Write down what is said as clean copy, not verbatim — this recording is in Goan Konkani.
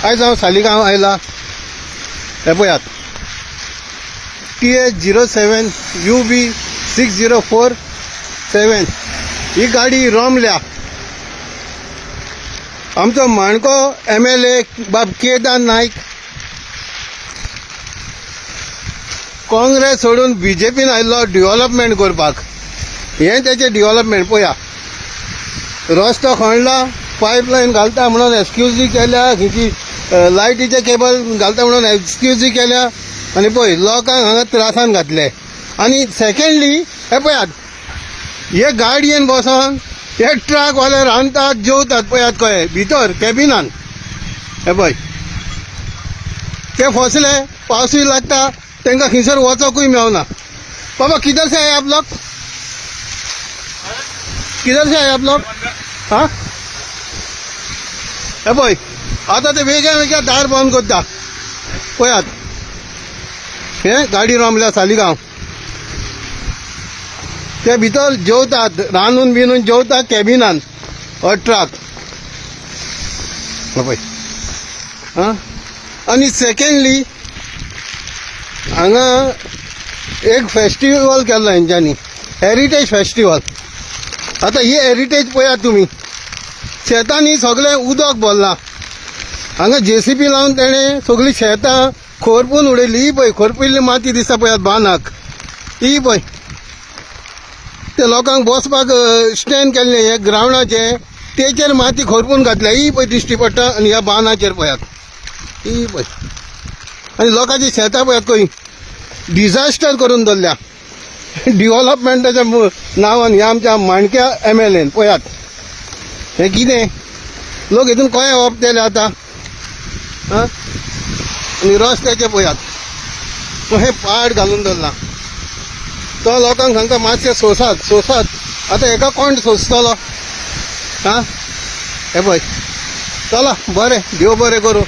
आयज हांव सालिगांव आयला. हे पळयात TH 07 UB 6047 ही गाडी रोमल्या. आमचो माणको MLA बाब केदार नायक काँग्रेस सोडून बीजेपीन आयिल्लो डेव्हलपमेंट करपाक. हें तेचें डेव्हलपमेंट पळया. रस्तो खणला, पायपलायन घालता म्हणून एक्सक्यूजी केल्या, खंयची लायटीचे केबल घालता म्हणून एक्सक्यूजी केल्या आनी पळय लोकांक हांगा त्रासान घातले. आनी सेकेंडली हे पळयात, हे गाडयेन बसोन हे ट्रकवाले रांदतात जेवतात पळयात कहे भितर कॅबिनान. हे पळय ते फसले, पावसूय लागता, तांकां खंयसर वचोकूय मेवना. बाबा किधर से आए आप लोग? किधर से आए आप लोग? हा हे पळय आतां ते वेगळ्या वेगळ्या दार बंद करता पळयात. हे गाडी रोमल्या सालिगांव, ते भितर जेवतात, रांदून बिनून जेवतात कॅबिनान. हो ट्रक पळय. आं आनी सेकेंडली हांगा एक फेस्टिवल केल्लो हेंच्यांनी, हेरिटेज फेस्टिवल. आतां ही हेरिटेज पळयात तुमी, शेतांनी सगळें उदक भरलां. हांगा JCB लावन तेणें सगळीं शेतां खोरपून उडयली. ही पळय खोरपिल्ली माती दिसता पळयात बांदाक. ही पळय ते लोकांक बसपाक स्टँड केल्लें हे ग्रावंडाचें, तेचेर माती खोरपून घातल्या. ही पळय दिश्टी पडटा. आनी ह्या बांदाचेर पळयात, ही पळय. आनी लोकांची शेतां पळयात खंय डिझास्टर करून दवरल्या डेव्हलपमेंटाच्या नांवान ह्या आमच्या माणक्या MLAन. पळयात हें कितें, लोक हितून कशें ओंपतले आतां? आं आनी रस्त्याचे पळयात कशें पाड घालून दवरलां. तो लोकांक सांगता मातशें सोंसात सोंसात, आतां हेका कोण सोंसतलो? आं हे पळय. चला बरें, देव बरें करूं.